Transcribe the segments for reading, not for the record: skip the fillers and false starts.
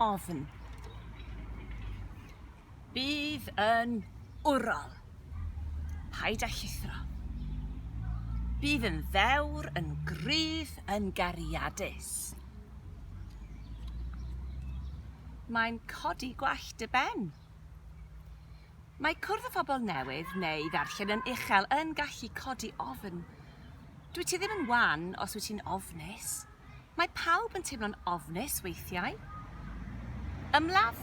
Ofn. Bydd yn wrol. Paid â llithro. Bydd yn ddewr, yn gryf, yn gariadus. Mae'n codi gwallt dy ben. Mae cwrdd â phobl newydd neu ddarllen yn uchel yn gallu codi ofn. Dwyt ti ddim yn wan os wyt ti'n ofnus. Mae pawb yn teimlo'n ofnus weithiau. Ymladd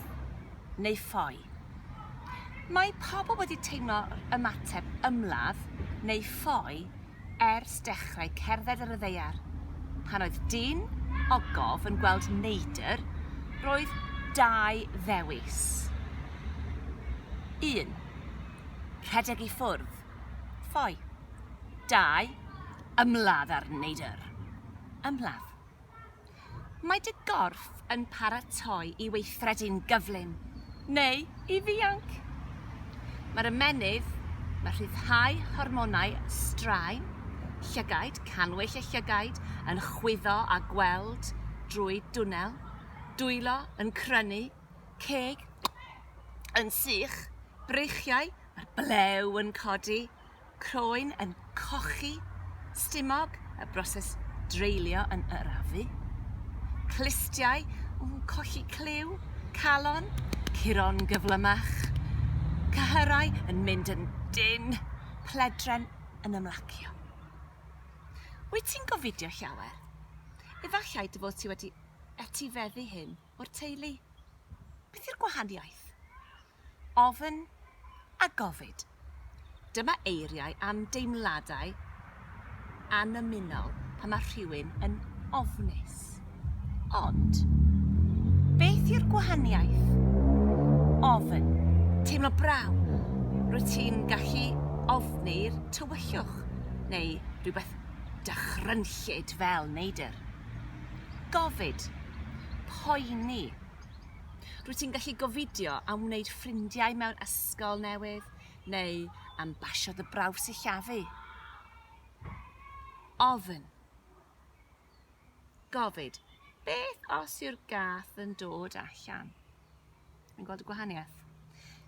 neu ffoi. Mae pobl wedi teimlo'r ymateb ymladd neu ffoi ers dechrau cerdded ar y ddaear. Pan oedd dyn ogof yn gweld neidr, roedd dau ddewis. 1. Rhedeg i ffwrdd. Ffoi. 2. Ymladd â'r neidr. Ymladd. Mae dy gorff yn paratoi i weithredu'n gyflym, neu i ddianc. Mae'r ymennydd, mae rhyddhau hormonau straen, llygaid, cannwyll y llygaid yn chwyddo a gweld drwy dwnnel, dwylo yn crynu, ceg yn sych, breichiau, mae'r blew yn codi, Croen yn cochi, stumog, y broses dreulio yn arafu. Clustiau yn colli clyw, calon, curo'n gyflymach. Cyhyrau yn mynd yn dynn, pledren yn ymlacio. Wyt ti'n gofidio llawer? Efallai dy fod ti wedi etifeddu hyn o'r teulu. Beth yw'r gwahaniaeth? Ofn a gofid. Dyma eiriau am deimladau annymunol pan mae rhywun yn ofnus. Ond, beth yw'r gwahaniaeth? Ofn, teimlo braw, rwyt ti'n gallu ofni'r tywyllwch neu rhywbeth dychrynllyd fel neidr. Gofid, poeni. Rwyt ti'n gallu gofidio am wneud ffrindiau mewn ysgol newydd neu am basio dy brawf sillafu. Ofn. Gofid. Beth os yw'r gath yn dod allan? Yn gweld y gwahaniaeth?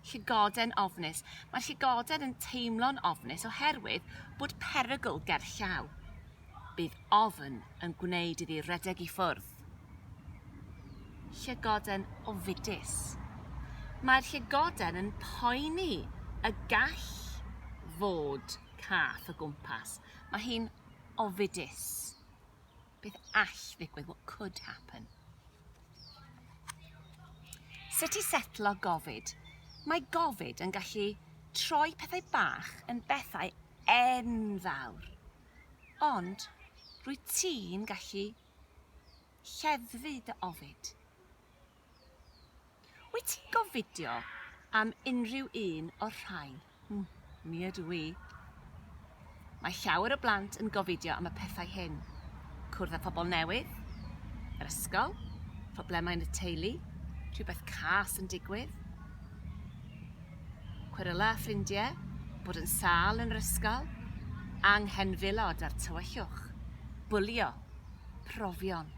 Llygoden ofnus. Mae'r llygoden yn teimlo'n ofnus oherwydd bod perygl gerllaw. Bydd ofn yn gwneud iddi redeg i ffwrdd. Llygoden ofidus. Mae'r llygoden yn poeni y gall fod cath o gwmpas. Mae hi'n ofidus. Beth all ddigwydd? What could happen? Sut i setlo gofid? Mae gofid yn gallu troi pethau bach yn bethau enfawr. Ond rwyt ti'n gallu lleddfu dy ofid. Wyt ti'n gofidio am unrhyw un o'r rhain? Hmm, mi ydw i. Mae llawer o blant yn gofidio am y pethau hyn. Cwrdd â phobl newydd, yr ysgol, problemau yn y teulu, rhywbeth cas yn digwydd, cweryla â ffrindiau, bod yn sâl yn yr ysgol, anghenfilod a'r tywyllwch, bwlio, profion.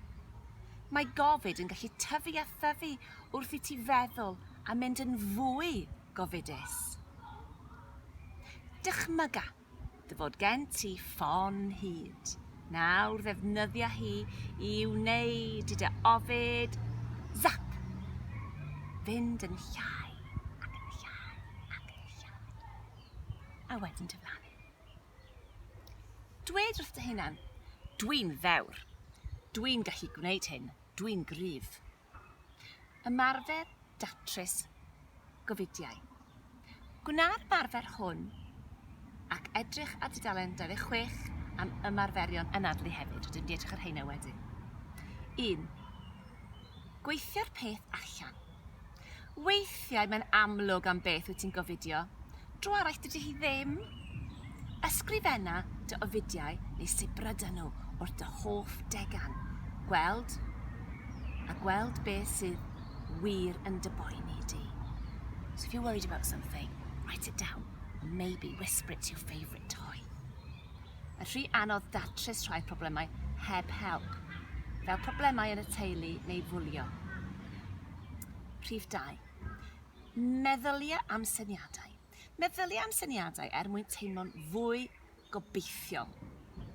Mae gofid yn gallu tyfu a thyfu wrth i ti feddwl a mynd yn fwy gofidus. Dychmyga dy fod gen ti ffon hud. Nawr ddefnyddia hi i wneud i dy ofid zap! Fynd yn llai ac yn llai ac yn llai. A wedyn diflannu. Dwed wrth dy hunan, dwi'n ddewr. Dwi'n gallu gwneud hyn. Dwi'n gryf. Ymarfer datrys gofidiau. Gwna'r ymarfer hwn ac edrych ar dudalen 26 am ymarferion anadlu hefyd. Rydym wedi edrych ar heina wedyn. 1. Gweithio'r peth allan. Weithiau mae'n amlwg am beth wyt ti'n gofidio, dro arall dydy hi ddim. Ysgrifenna dy ofidiau neu sibryda nhw wrth dy hoff degan. Gweld a gweld beth sydd wir yn dy boeni di. So if you're worried about something, write it down and maybe whisper it to your favourite toy. Mae'n rhy anodd datrys rhai problemau heb help, fel problemau yn y teulu neu fwlio. Rhif 2. Meddylia am syniadau. Meddylia am syniadau er mwyn teimlo'n fwy gobeithiol.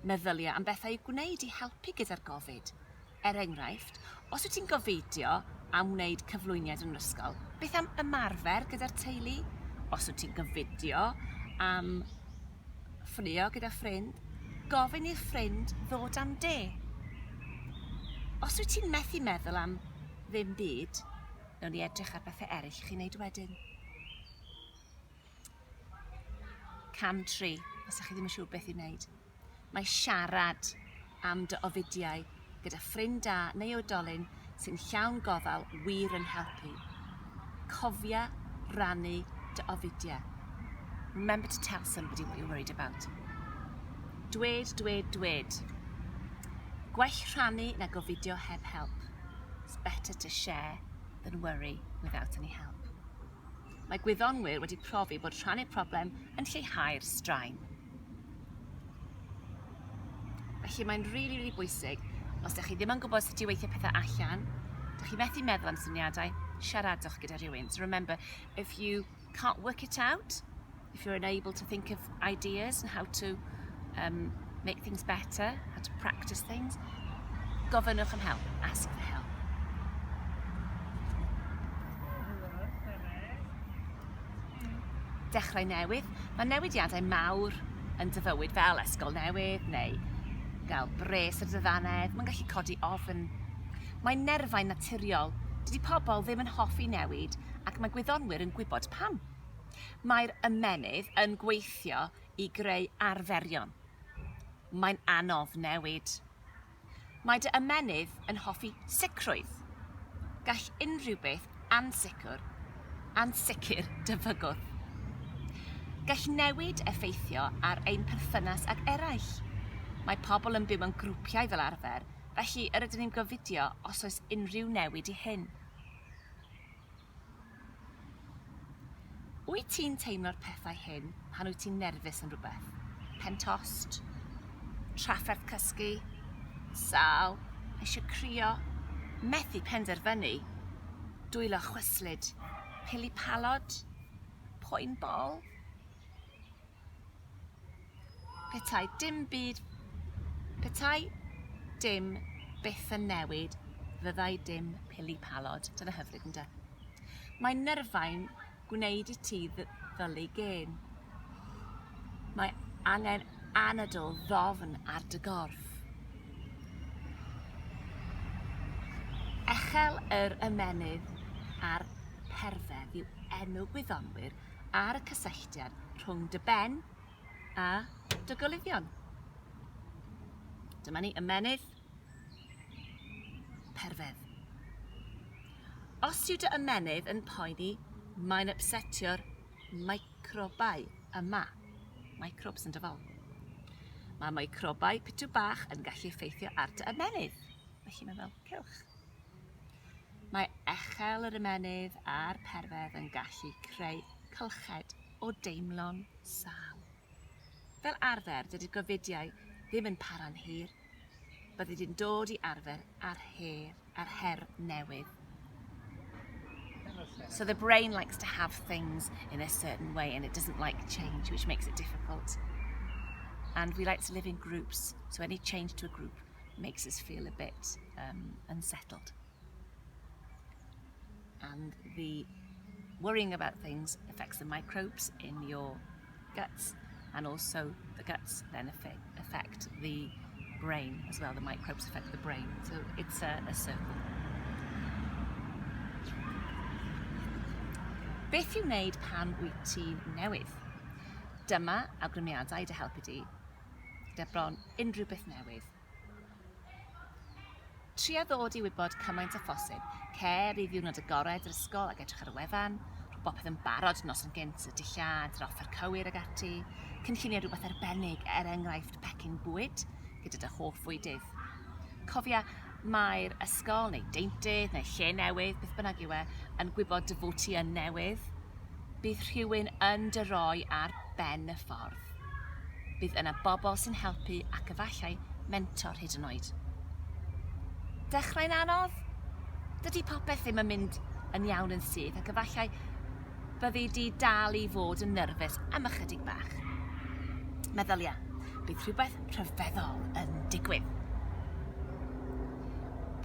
Meddylia am bethau i'w gwneud i helpu gyda'r gofid. Er enghraifft, os wyt ti'n gofidio am wneud cyflwyniad yn yr ysgol, beth am ymarfer gyda'r teulu? Os wyt ti'n gofidio am ffrio gyda ffrind, gofyn i'r ffrind ddod am de. Os wyt ti'n methu meddwl am ddim byd, wnawn ni edrych ar bethau eraill i chi wneud wedyn. Cam 3, os ydych chi ddim yn siŵr beth i wneud. Mae siarad am dy ofidiau gyda ffrind da neu oedolyn sy'n llawn gofal wir yn helpu. Cofia rannu dy ofidiau. Remember to tell somebody what you're worried about. Dwed, dwed, dwed. Gwell rhannu na gofidio heb help. It's better to share than worry without any help. Mae gwyddonwyr wedi profi bod rhannu problem yn lleihau'r straen. Felly mae'n rili, really, really bwysig, os ydych chi ddim yn gwybod sut i weithio pethau allan, ydych chi methu meddwl am syniadau, siaradwch gyda rhywun. So remember, if you can't work it out, if you're unable to think of ideas and how to um, make things better, how to practice things, gofynnwch am help, ask for help. Dechrau newydd. Mae newidiadau mawr yn dy fywyd fel ysgol newydd neu gael bres ar dy ddannedd. Mae'n gallu codi ofn. Mae nerfau naturiol. Dydy pobl ddim yn hoffi newid ac mae gwyddonwyr yn gwybod pam. Mae'r ymennydd yn gweithio i greu arferion. Mae'n anodd newid. Mae dy ymennydd yn hoffi sicrwydd. Gall unrhyw beth ansicr, ansicr dy fygwth. Gall newid effeithio ar ein perthynas ag eraill. Mae pobl yn byw mewn grwpiau fel arfer, felly yr ydyn ni'n gofidio os oes unrhyw newid i hyn. Wyt ti'n teimlo'r pethau hyn pan wyt ti'n nerfus am rhywbeth? Pen tost? Trafferth cysgu? Sâl? Eisiau crio? Methu penderfynu? Dwylo chwyslyd? Pili palod? Poen bol? Petai dim byd... Petai dim byth yn newid, fyddai dim pili palod. Dyna hyfryd, ynde? Mae nyrfau'n gwneud i ti ddylu gên. Mae angen anadl ddofn ar dy gorff. Echel yr ymennydd a'r perfedd yw enw gwyddonwyr ar y cysylltiad rhwng dy ben a dy goluddion. Dyma ni, ymennydd, perfedd. Os yw dy ymennydd yn poeni, mae'n ypsetio'r microbau yma. Microbes yn dyfal. Mae microbau pitw bach yn gallu effeithio ar dy ymennydd. Felly mae fel cylch. Mae echel yr ymennydd a'r perfedd yn gallu creu cylched o deimlo'n sâl. Fel arfer, dydy'r gofidiau ddim yn para'n hir. Byddi di'n dod i arfer â'r her, â'r her newydd. So the brain likes to have things in a certain way and it doesn't like change, which makes it difficult. And we like to live in groups, so any change to a group makes us feel a bit um, unsettled. And the worrying about things affects the microbes in your guts and also the guts then affect, affect the brain as well. The microbes affect the brain. So it's a, a circle. Beth i'w wneud pan wyt ti'n newydd? Dyma awgrymiadau i dy helpu di gyda bron unrhyw beth newydd. Tria ddod i wybod cymaint â phosib. Cer i ddiwrnod agored yr ysgol ac edrych ar y wefan, rhoi bopeth yn barod noson gynt, y dillad, yr offer cywir ag ati. Cynllunio rhywbeth arbennig, er enghraifft pecyn bwyd gyda dy hoff fwydydd. Cofia, mae'r ysgol neu deintydd neu lle newydd, beth bynnag yw e, yn gwybod dy fod ti yn newydd. Bydd rhywun yn dy roi ar ben y ffordd. Bydd yna bobl sy'n helpu ac efallai mentor hyd yn oed. Dechrau'n anodd? Dydy popeth ddim yn mynd yn iawn yn syth ac efallai byddi di dal i fod yn nyrfus am ychydig bach. Meddylia, bydd rhywbeth rhyfeddol yn digwydd.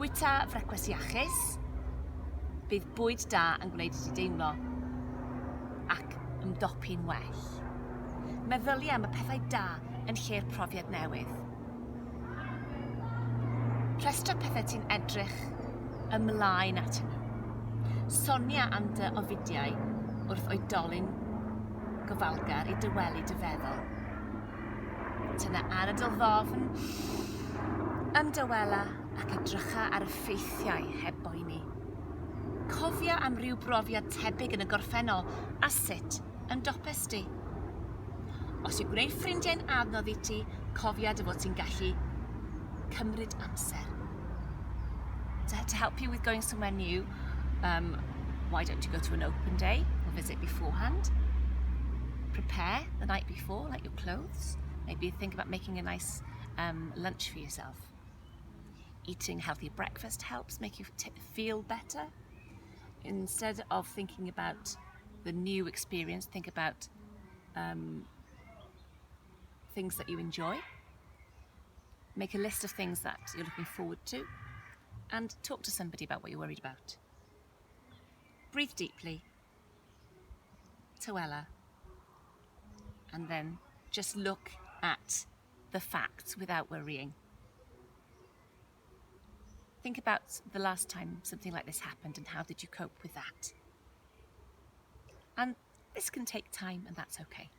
Bwyta frecwast iachus, bydd bwyd da yn gwneud i ti deimlo ac ymdopi'n well. Meddylia am y pethau da yn lle'r profiad newydd. Rhestra pethau ti'n edrych ymlaen atyn nhw. Sonia am dy ofidiau wrth oedolyn gofalgar i dywelu dy feddwl. Tynna anadl ddofn, ymdawela ac edrycha ar y ffeithiau heb boeni. Cofia am ryw brofiad tebyg yn y gorffennol a sut ymdopes di. Os yw gwneud ffrindiau'n adnodd i ti, cofia dy fod ti'n gallu cymryd amser. To help you with going somewhere new, why don't you go to an open day or visit beforehand? Prepare the night before, like your clothes. Maybe think about making a nice lunch for yourself. Eating healthy breakfast helps make you feel better. Instead of thinking about the new experience, think about things that you enjoy. Make a list of things that you're looking forward to and talk to somebody about what you're worried about. Breathe deeply, tawela, and then just look at the facts without worrying. Think about the last time something like this happened and how did you cope with that? And this can take time, and that's okay.